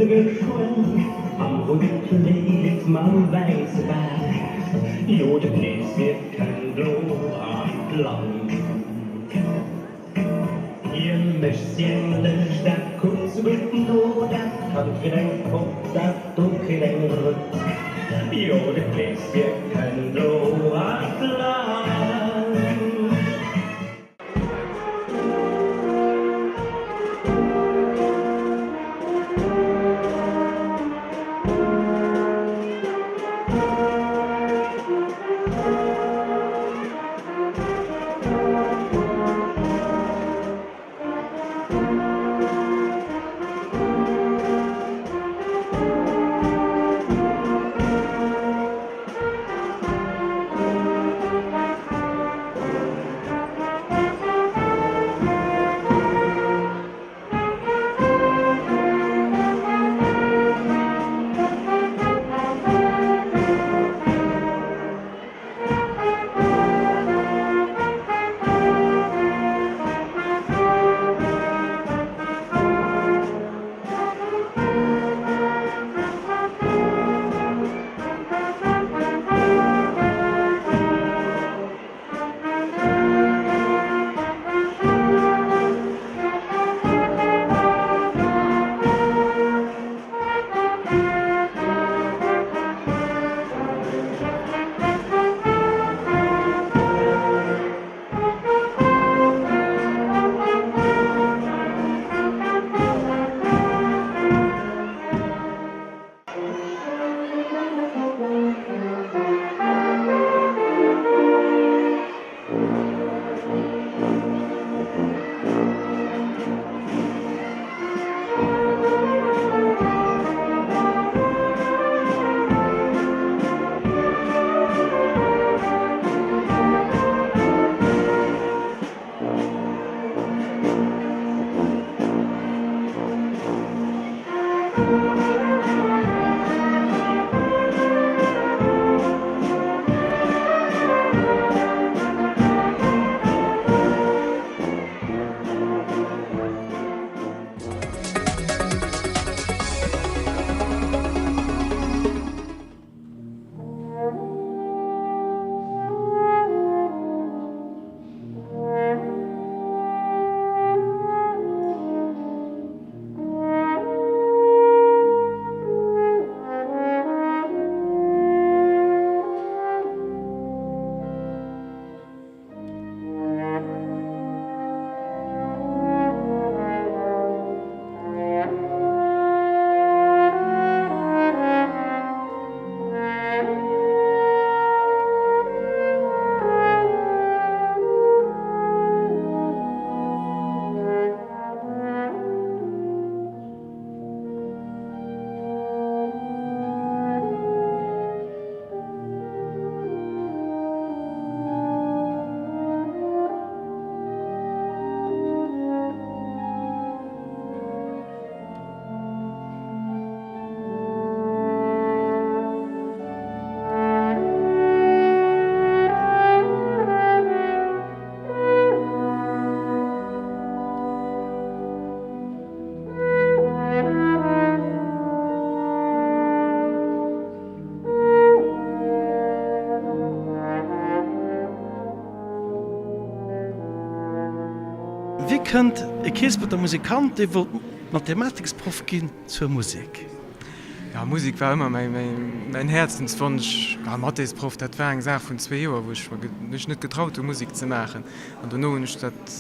se geschwënn am roude Kleed mam wäisse Bak. Jo, de Kleeschen kënnt lo an d'Land. Hie mécht si eng Lëscht, dat kuckt se gutt no, dat Kand kritt eng Popp, dat do kritt eng Rutt. Jo, de Kleeschen kënnt lo an d'Land. Wéi kënnt e Keespeter Musikant, dee wollt Mathematiksproff ginn, zur Musek? Jo, Musek war ëmmer mäin Häerzenswonsch. Mathésproff, dat war eng Saach vun zwee Joer, wou ech mech net getraut hu Musek ze maachen. An dono hunn ech dat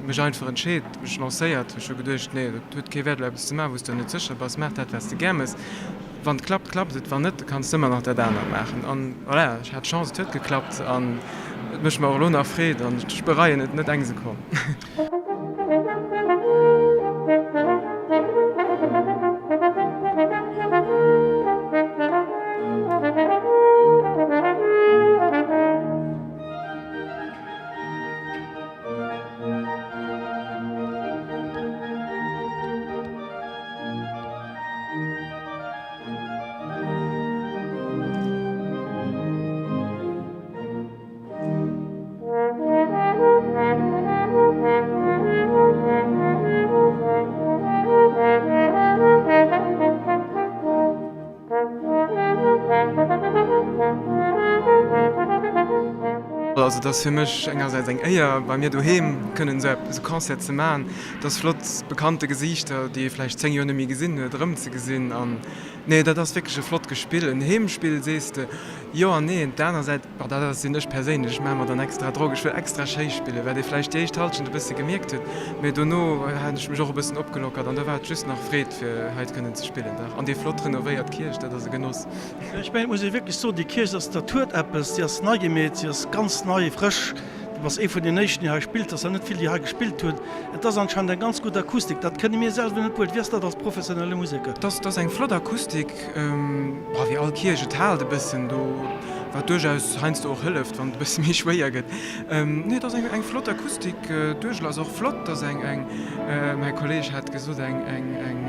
mech einfach entscheet, mech lancéiert. Ech hu geduecht, nee, et huet kee Wäert elo eppes ze maachen, wou s de net sécher bass. Maach dat, wat s de gär méchs. Wann et klappt, klappt et, wann net, da kanns de ëmmer nach dat anert maachen. An voilà, ech hat Chance, et huet geklappt an et mécht mer och elo nach Freed an ech bereien et net eng Sekonn. also et ass fir mech engersäits eng Éier, bei mir doheem kënnen esou eppes, esou Concert ze maachen. Et ass flott, bekannte Gesiichter, déi ee vläicht 10 Joer net méi gesinn huet, erëmzegesinn. An nee, dat ass wierklech e flott Gespill. En Heemspill, sees de? Jo an nee. Op der aner Säit, bon, dat ass sinn ech perséinlech, ech maache mer dann extra Drock, ech wëll extra schéi spillen, wat ee vläicht déi éischt Hallschent e bësse gemierkt huet. Mee dono hat ech mech och e bëssen opgelockert an da war et just nach Freed, fir hei kënnen ze spillen. Dach, an déi flott renovéiert Kierch, dat ass e Genoss. Ech mengen, et muss ee wierklech soen, déi Kierch ass, dat huet eppes, déi ass nei gemeet, si ass ganz nei, frësch. Du bass ee vun den éischten, déi hei spillt, et ass der net vill, déi hei gespillt hunn. Et ass anscheinend eng ganz gutt Akustik, dat kënne mir selwer net beurteelen. Wéi ass dat als professionelle Museker? Et ass eng flott Akustik, bon, wéi all Kierch, et haalt e bëssen do, wat duerchaus heiansdo och hëlleft, wann et e bësse méi schwéier gëtt. Nee, et ass eng flott Akustik, d'Uergel ass och flott, et ass eng, eng, mäi Kolleeg hat gesot, eng, eng, eng,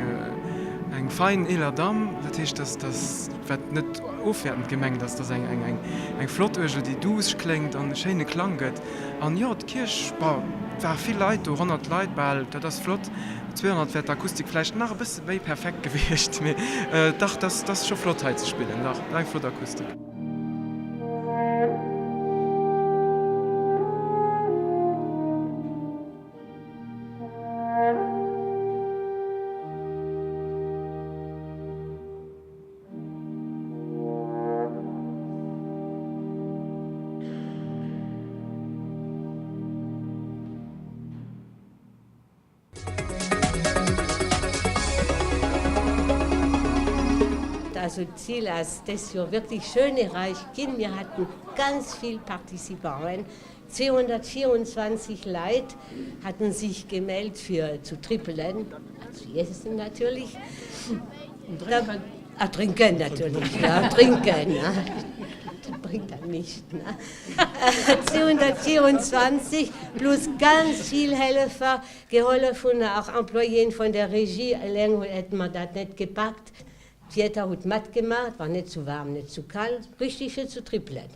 Eng fein eeler Damm, dat heescht, dass dass, wat net ofwäertend gemengt ass, dass eng eng eng eng flott Uergel, déi duuss kléngt an e schéine Klang gëtt. An jo, d'Kierch, bon, et ware vill Leit do, 100 Leit bal, dat ass flott. 200 wär d'Akustik vläicht nach e bësse méi perfekt gewiescht, mee dach, dat ass scho flott hei ze spillen, dach, eng flott Akustik. Also d'Zil ass dës Joer wirklich schön erreicht ginn. Mir haten ganz vill Participanten, 224 Leit hatten sich gemeldet fir zu trippelen, a zu iessen natürlich. Und drénken. A drénken natürlich, ja, drénken, ne? Dat bréngt dann nicht, ne? 224 plus ganz vill Hellefer, gehollef hunn auch Employéen von der Regie, eleng hätte mer dat net gepackt. D'Wierder huet matgemaach, et war net zu waarm, net zu kal, richtig fir zu trippelen.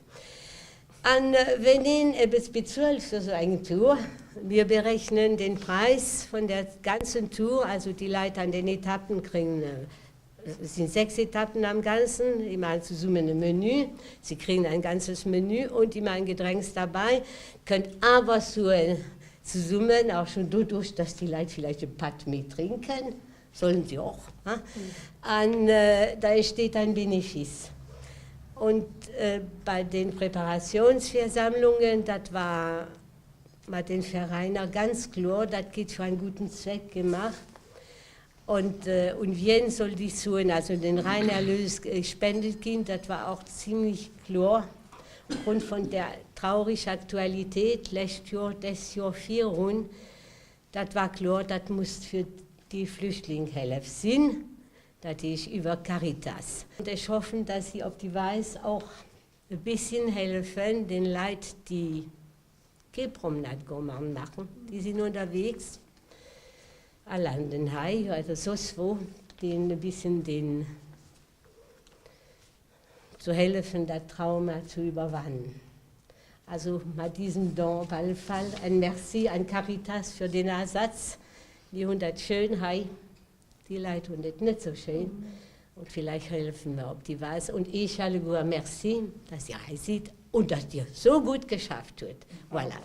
An wenn een eppes bezuelt fir sou eng Tour, mir berechnen den Preis vun der ganzen Tour, also déi Leit an den Etappen kréien, et sinn 6 Etappen am Ganzen, déi maachen zesummen e Menü, si kréien ein ganzes Menü und déi maachen Gedrenks derbei, kënnt awer Suen zesummen, auch schon doduerch, dass déi Leit vielleicht e Patt méi trinken, sollen sie och, an da entsteht ein Benefice. Und bei den Präparationsversammlungen, dat war mat den Veräiner ganz kloer, dat gétt fir einen guten Zweck gemacht. Und un wien soll déi Suen, also den Reinerlös, gespendet ginn, dat war och ziemlich kloer, opgrund von der trauriger Aktualität, lescht Joer, dest Joer virun. Dat war kloer, dat musst fir déi Flüchtlingshëllef sinn, dat heescht iwwer Caritas. Und ech hoffen, dass si op déi Weis och e bisschen hellefen den Leit, déi kee Promenade gourmande maachen, déi sinn unterwegs a landen hei oder soss wou, deenen e bisschen den Zu hellefen dat Trauma zu überwannen. Also mat diesem Don op alle Fall en Merci an Caritas fir den Asatz. Mir hunn dat schön hei, déi Leit hunn et net sou schéin und vielleicht hellefen mer op déi Weis. Und Iech alleguer Merci, dass Dir hei sidd und dass Dir sou gutt geschafft hutt. Voilà.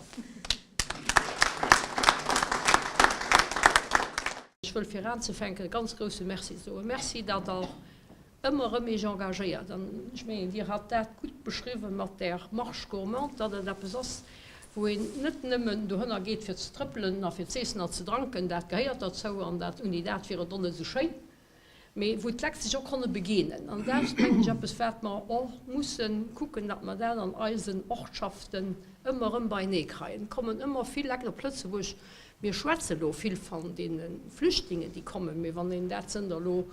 Ech wëll fir anzefänken e ganz grousse Merci soen. Merci, datt Der ëmmer erëm Iech engagéiert. An ech mengen, Dir hat dat gutt beschriwwen mat där Marche gourmande, datt et eppes ass, wou een net nëmmen dohënner geet, fir ze trëppelen a fir z'eessen an ze dranken, dat gehéiert derzou an dat, ouni dat wier et och net esou schéin, mee wou d'Lekt sech och konne begeenen. An dat ass, mengen ech, eppes, wat mer och mussen kucken, datt mer dat an eisen Ortschaften ëmmer erëm beienee kreien. Et kommen ëmmer vill Lekt op Lëtzebuerg. Mir schwätze elo vill van deene Flüchtlingen, déi kommen, mee wann een dat zënter elo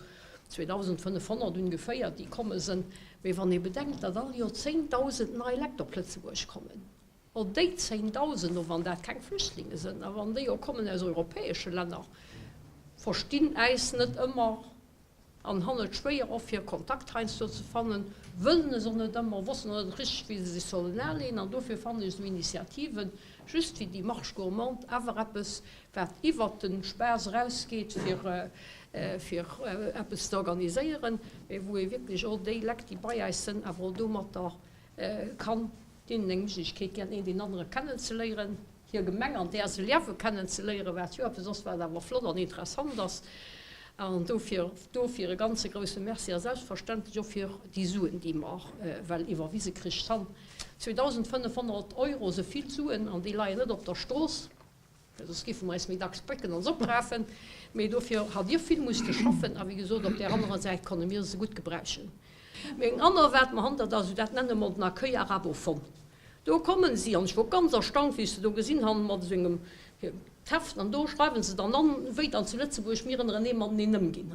2.500 ungeféier, déi komme sënn. Mee wann ee bedenkt, datt all Joer 10.000 nei Lekt op Lëtzebuerg kommen, och déi 10.000, och wann dat keng Flüchtlinge sënn, a wann déi och kommen aus europäesche Länner, verstinn äis net ëmmer an han et schwéier och fir Kontakt heiansdo ze fannen, wëllen es och net ëmmer, wossen och net richteg wéi se sech sollen aleen. An dofir fannen ech esou Initiativen, just wéi déi Marche gourmande, awer eppes, wat iwwert de Spaass erausgeet, fir fir eppes ze organiséieren, mä wou ee wierklech och déi Lekt, déi bei eis sënn, awer och domatter kann. Deenen eng Méiglechkeet ginn, een deen anere kennenzeléieren, hir Gemeng, an där se liewen, kennenzeléieren, wat jo eppes ass, wat awer flott an interessant ass. An dofir, dofir e ganze grouse Merci a selbstverständlech och fir déi Suen, déi mer well iwwerwise kricht han. 2.500 Euro, esou vill Suen, an déi leien net op der Strooss. Well soss géife mer eis méi dacks brécken an s'oprafen. Mee dofir hat Dir vill musste schaffen. A wéi gesot, op där anerer Säit konne mir se gutt gebrauchen. Mee eng aner, wat mer han, dat ass, dat nenne mer den Accueil arabophone. Do kommen si, an ech wor ganz erstaunt, wéi ech se do gesinn han, mat esou engem Heft, an do schreiwe se dann an, wéi dann zu Lëtzebuerg mir ënnerenee mateneen ëmginn.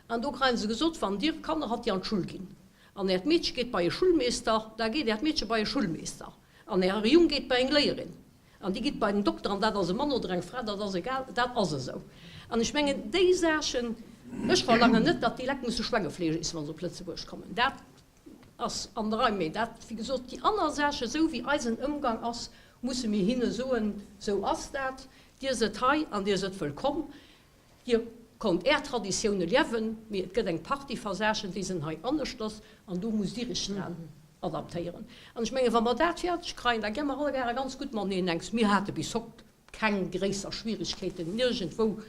An do kreien se gesot, wann Dir Kanner hat, déi an d'Schull ginn, an Äert Meedche geet bei e Schullmeester, da geet Äert Meedche bei e Schullmeester, an Äre Jung geet bei eng Léierin. An déi geet bei den Dokter, an dat ass e Mann oder eng Fra, dat ass egal, dat ass esou. An ech mengen, déi Saachen, ech verlangen net, datt déi Leit musse Schwengefleesch iessen, wa se op Lëtzebuerg kommen, dat ass an der Rei, mee dat, wéi gesot, déi aner Saachen, esou wéi eisen Ëmgang ass, musse mir hinne soen, esou ass dat, Dir sëtt hei an Dir sëtt wëllkomm, Dir konnt Är Traditioune liewen, mee et gëtt eng Partie Versaachen, déi sinn hei aneschters an do musst Dir Iech dran adaptéieren. An ech mengen, wa mer dat fäerdeg kreien, da gär mer alleguerre ganz gutt mateneen enks. Mir hate bis hokt keng gréisser Schwierigkeeten nirgendwou,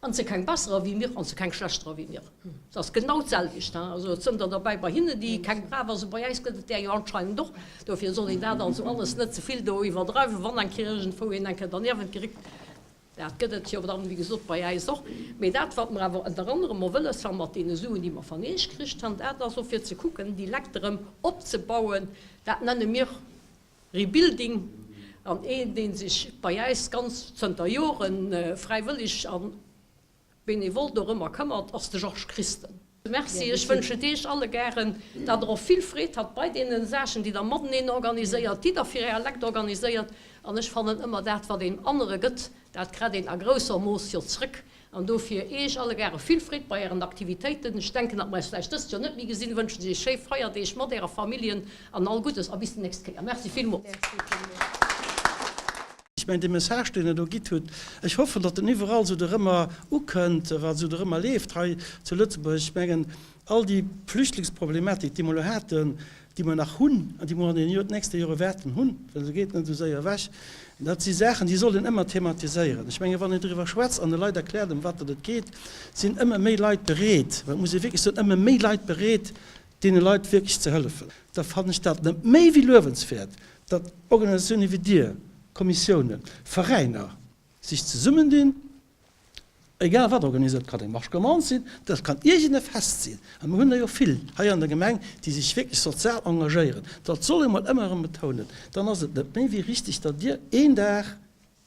an se keng besserer wéi mir an se keng schlechterer wéi mir. Et ass genau d'selwecht. Also et sënn der derbäi bei hinnen, déi keng brav ass, a bei äis gëtt et där jo anscheinend och. Dofir soll een dat also alles net ze vill do iwwerdreiwen, wann eng Kéier iergendwou een eng Kéier derniewent geréckt. Dat gëtt et jo dann, wéi gesot, bei äis och. Mee dat, wat mer awer ënner anerem och wëlles han mat deene Suen, déi mer van Iech kricht han, dat ass och fir ze kucken, déi Lekt erëm opzebauen. Dat nenne mir Rebuilding. An een, dee sech bei äis ganz zënter Jore fräiwëllig a Benevol dorëmmer këmmert, ass de Georges Christen. Merci, ech wënschen Iech allegaeren, dat der och vill Freed hat bei deenen Saachen, déi der mateneen organiséiert, déi der fir Är Lekt organiséiert. An ech fannen ëmmer, dat wat een anere gëtt, dat krat een a grousser Mooss jo zrëck. An dofir Iech allegaere vill Freed bei Ären Aktivitéiten. Ech denken, datt mer eis vläicht dëst Joer net méi gesinn. Wënschen ech Iech schéi Feierdeeg mat Ärer Familljen an all Guddes a bis déi nächst Kéier. Merci villmools. Ech mengen, dee Message, deen Der do gitt hutt, ech hoffen, datt en iwwerall esou dorëmmer ukënnt, wat esou dorëmmer leeft hei zu Lëtzebuerg. Ech mengen, all déi Flüchtlingsproblematik, déi mer elo haten, déi mer nach hunn an déi mer an den nächste Jore wäerten hunn, well se geet net esou séier ewech, dat si Saachen, déi soll een ëmmer thematiséieren. Ech mengen, wann een driwwer schwätzt an de Leit erkläert, ëm wat datt et geet, sinn ëmmer méi Leit bereet, well et muss ee wierklech soen, ëmmer méi Leit bereet, deene Leit wierklech ze hëllefen, da fannen ech dat net méi wéi luewenswäert, datt Organisatiounen wéi Dir, Kommissiounen, Veräiner sech zesummendinn, egal wat organiséiert, kann eng Marche gourmande sinn, dat kann iergend e Fest sinn, a mir hunn der jo vill hei an der Gemeng, déi sech wierklech sozial engagéieren, dat soll ee mol ëmmer erëm betounen, dann ass et net méi wéi richtig, datt Dir een Dag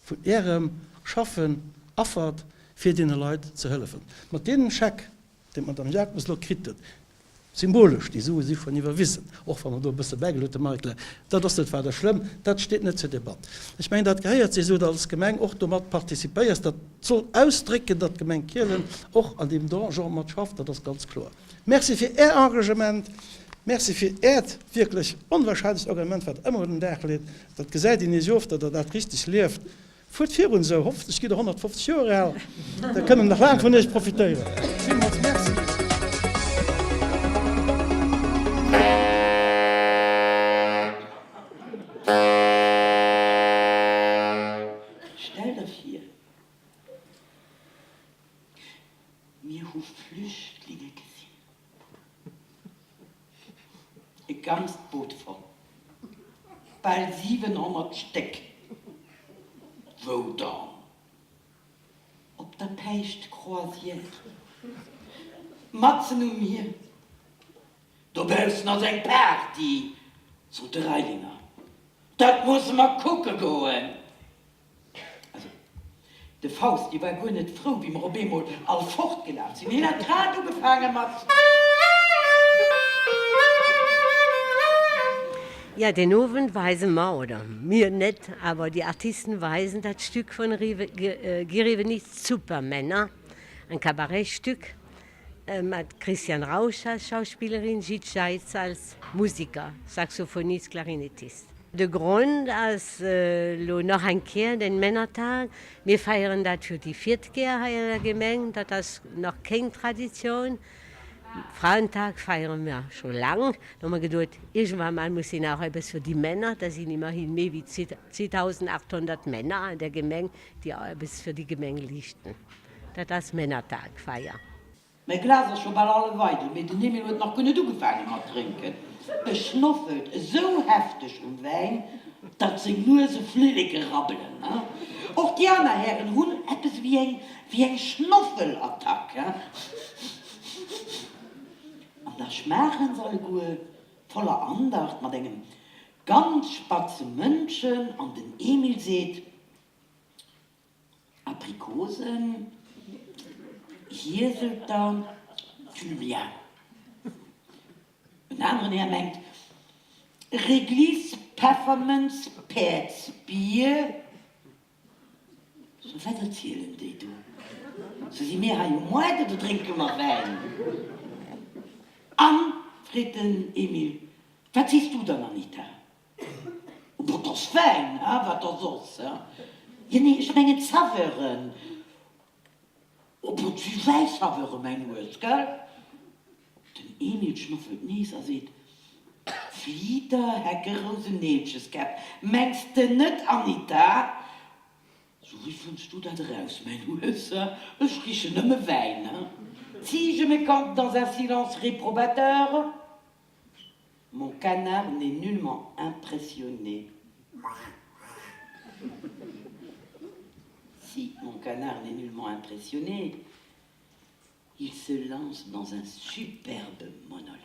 vun Ärem Schaffen affert, fir deene Leit ze hëllefen. Mat deemem Scheck, deen d'Madame Jacobs elo kritt huet, symbolesch, déi Sue si schonn iwwerwisen, och wa mer do e bësse bäigeluet hu, Marie-Claire, dat ass net weider schlëmm, dat steet net zur Debatt. Ech mengen, dat gehéiert sech esou, datt als Gemeng och domat participéiers. Dat soll ausdrécken, datt d'Gemeng Kielen och an deem Don genre mat schafft, dat ass ganz kloer. Merci fir Är Engagement, Merci fir Äert wierklech onwahrscheinlecht Engagement, wat Der ëmmer un den Dag leet. Dat gesäit een Iech of, datt Der dat richteg lieft. Fuert virun esou, hoffentlech gitt der 150 Joer al, da kënne mer nach laang vun iech profitéieren. Villmools Merci. Stell der vir, mir hu Flüchtlinge gesinn. E ganzt Boot voll, bal 700 Stéck. Wou dann? Op der Päischtcroisière, matzen um Mier. Dobaussen ass eng Party, sot de Reilinger. Dat musse mer kucke goen. Also, de Fausti war guer net frou, wéi mer op eemol all fortgelaf sinn. Hien hat grad ugefaange mat. Ja, den Owend weise mer, oder mir net, awer déi Artisten weisen dat Stück vun Guy Rewenig, Supermänner, en Kabarettstück mat Christian Rausch als Schauspielerin, Gilles Seitz als Musiker, Saxophonist, Klarinettist. De Grond ass elo nach eng Kéier den Männertag. Mir feieren dat fir déi viert Kéier hei an der Gemeng. Dat ass nach kéng Traditioun. Frauentag feiere mer scho laang. Do hu mer geduet, iergendwann mal muss een auch eppes fir déi Männer, da sinn immerhin méi wéi 2.800 Männer an der Gemeng, déi auch eppes fir déi Gemeng liichten. Dat ass Männertagfeier. Mäi Glas ass scho bal hallef eidel, mee den Emil huet nach guer net ugefaange mat drénken. E schnoffelt esou hefteg um Wäin, datt seng Nueseflilleke rabbelen. Och déi aner Hären hunn eppes ewéi eng wéi eng Schnoffelattack. An da schmaachen se alleguer voller Andacht mat engem ganz spatze Mëndchen an den Emil seet, Aprikosen, Hieselter, Thymian. En aneren Här mengt, Réglisse, Peffermënz, Päerdsbier. So, wat erzielen déi do? So, si mir hei um Moart oder drénke mer Wäin? An, freet den Emil, wat sees du dann, Anita? Boah, 't ass Wäin, he? Wat da soss, he? Jo, nee, ech mengen d'Saveuren. Oh, boah, 't si Wäisaveuren, mäin Hues, gell? Den Emil schnoffelt nees a seet, Flieder, Heckerousen, Neelcheskäpp, mengs de net, Anita? So, wéi fënns du dat eraus, mäin Hues, he? Ech richen nëmme Wäin, he? Si je me campe dans un silence réprobateur. Mon canard n'est nullement impressionné. Si mon canard n'est nullement impressionné, il se lance dans un superbe monologue.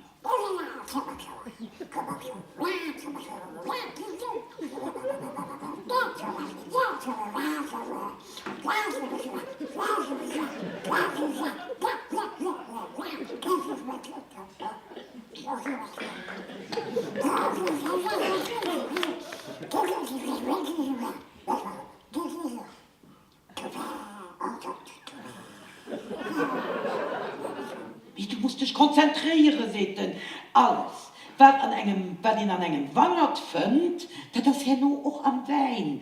Mee du muss dech konzentréieren, seet en. Alles, wat an engem, wat een an engem Wangert fënnt, dat ass herno och am Wäin.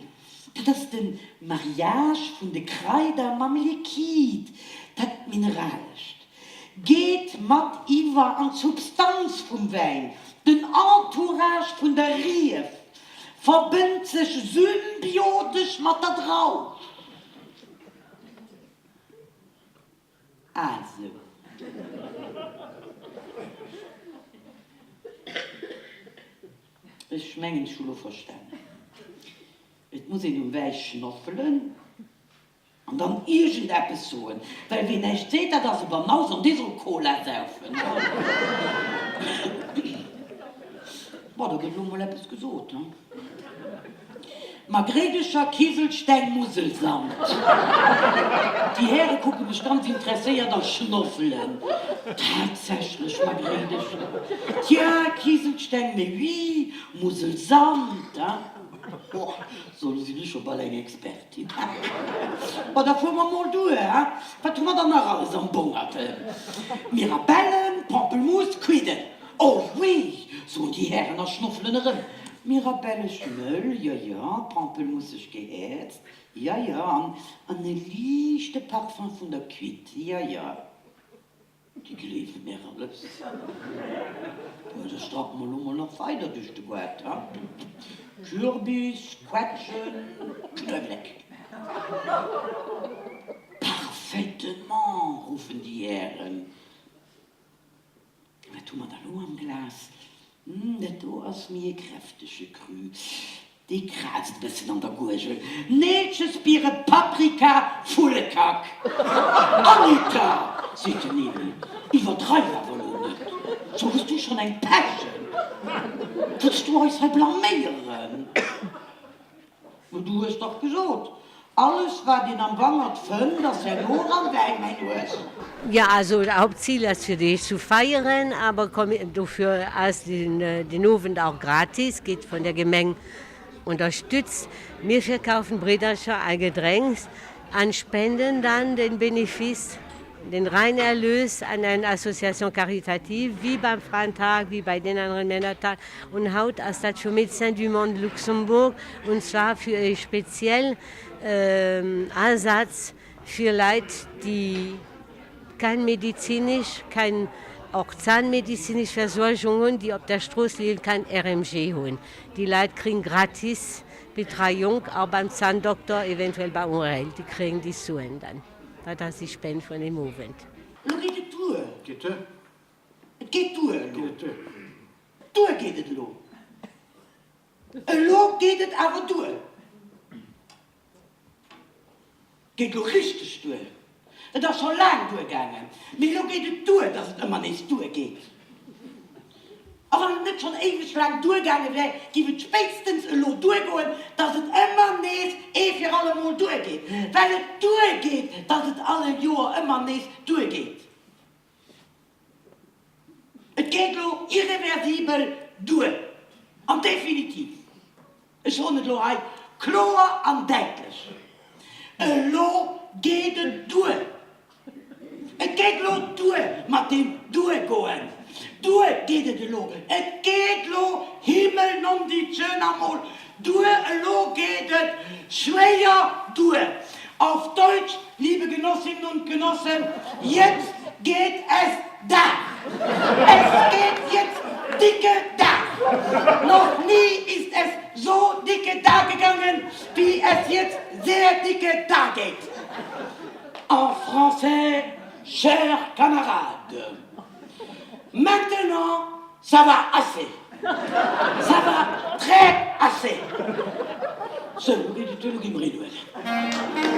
Dat ass de Mariage vun de Kraider mam Liquide, dat Mineralescht geet mat iwwer an d'Substanz vum Wäin, den Entourage vun der Rief verbënnt sech symbiotesch mat der Drauf. Ah sou. Ech mengen ech hu lo verstanen. Et muss een um Wäi schnoffelen an dann iergendeppes soen, well ween näischt seet, dat ass e Banaus an dee soll Cola saufen. Bon, da gëtt elo mol eppes gesot, he? Margréidecher, Kiselsteng, Muselsand. Déi Häre kucke mech ganz interesséiert a schnoffelen. Tatsächlech, Margréidecher, tja, Kiselsteng, mais oui, Muselsand, he? Ho, so, lo sinn ech scho bal eng Expertin. Bon, da fuere mer mol duer, he? Wat hu mer dann nach alles am Bongert? Mirabellen, Pampelmousse, Quidden. Oh oui, soen déi Hären a schnoffelen erëm. Mirabelle Schmëll, jo, jo, pampelmusseg gehäerzt, jo, jo, an, an e liichte Parfum vun der Quitte, jo, jo. Déi gleewe mär alles. Boah, da strappe mer lo mol nach weider duerch de Goart, ha? Kürbis, Quetschen, Knuewelek. Parfaitement! ruffen déi Hären. Wat hu mer da lo am Glas? Hm, dat do ass méi e kräftege Cru. Dee kraazt e bëssen an der Guergel. Neelchesbiere, Paprika, Vullekack. Anita! seet den Emil, iwwerdreif awer lo net. So, hues du schonn eng Pechen? Wëlls du eis hei blaméieren? Mä du hues dach gesot, alles wat een am Wangert fënnt, ass herno am Wäin, mäin Hues. Ja, also Hauptziel ass fir déi zu feieren, aber dofür ass den Owend auch gratis, geht von der Gemeng unterstützt. Mir verkaufen Brédercher a Gedränks an spenden dann den Benefice, den Reinerlös an eng Association caritative, wéi beim Frauentag, wéi bei den aneren Männertag. Und haut ass dat fir Médecins du Monde Luxembourg, und zwar fir e speziell Asaz fir Leit, déi kein medizinisch, kein. och zahnmedizinesch Versuergung hunn, déi op der Strooss leeën, kein RMG hunn. Déi Leit kréien gratis Betreiung, auch beim Zahndokter, eventuell bei URL, déi kréien déi Suen dann. Dat ass déi Spend vun deem Owend. Elo geet et duer. Geet duer? Et geet duer elo. Geet et duer? Duer geet et elo. Elo geet et awer duer. Geet elo richteg duer. Et ass scho laang duergaangen, mee elo geet et duer, dass et ëmmer nees duergeet. A wann et net schonn éiweg laang duergaange wär, giff et spéitstens elo duergoen, dass et ëmmer nees ee fir allemol duergeet, well et duergeet, dass et alle Joer ëmmer nees duergeet. Et geet elo irreversibel duer an definitiv. Ech soen et elo hei kloer an däitlech, Elo geet et duer! Et geet elo duer mat deem Duergoen! Duer geet et elo! Et geet elo himmelnondietschönamol duer! Elo geet et schwéier duer! Auf Deutsch, liebe Genossinnen und Genossen, jetzt geht es dar! Es geht jetzt dicke dar! Noch nie ist es so dicke dargegangen, wie es jetzt sehr dicke dargeht! En français, chers camarades, maintenant, ça va assez! Ça va très assez! Sou, elo geet et duer, elo gi mer een huelen.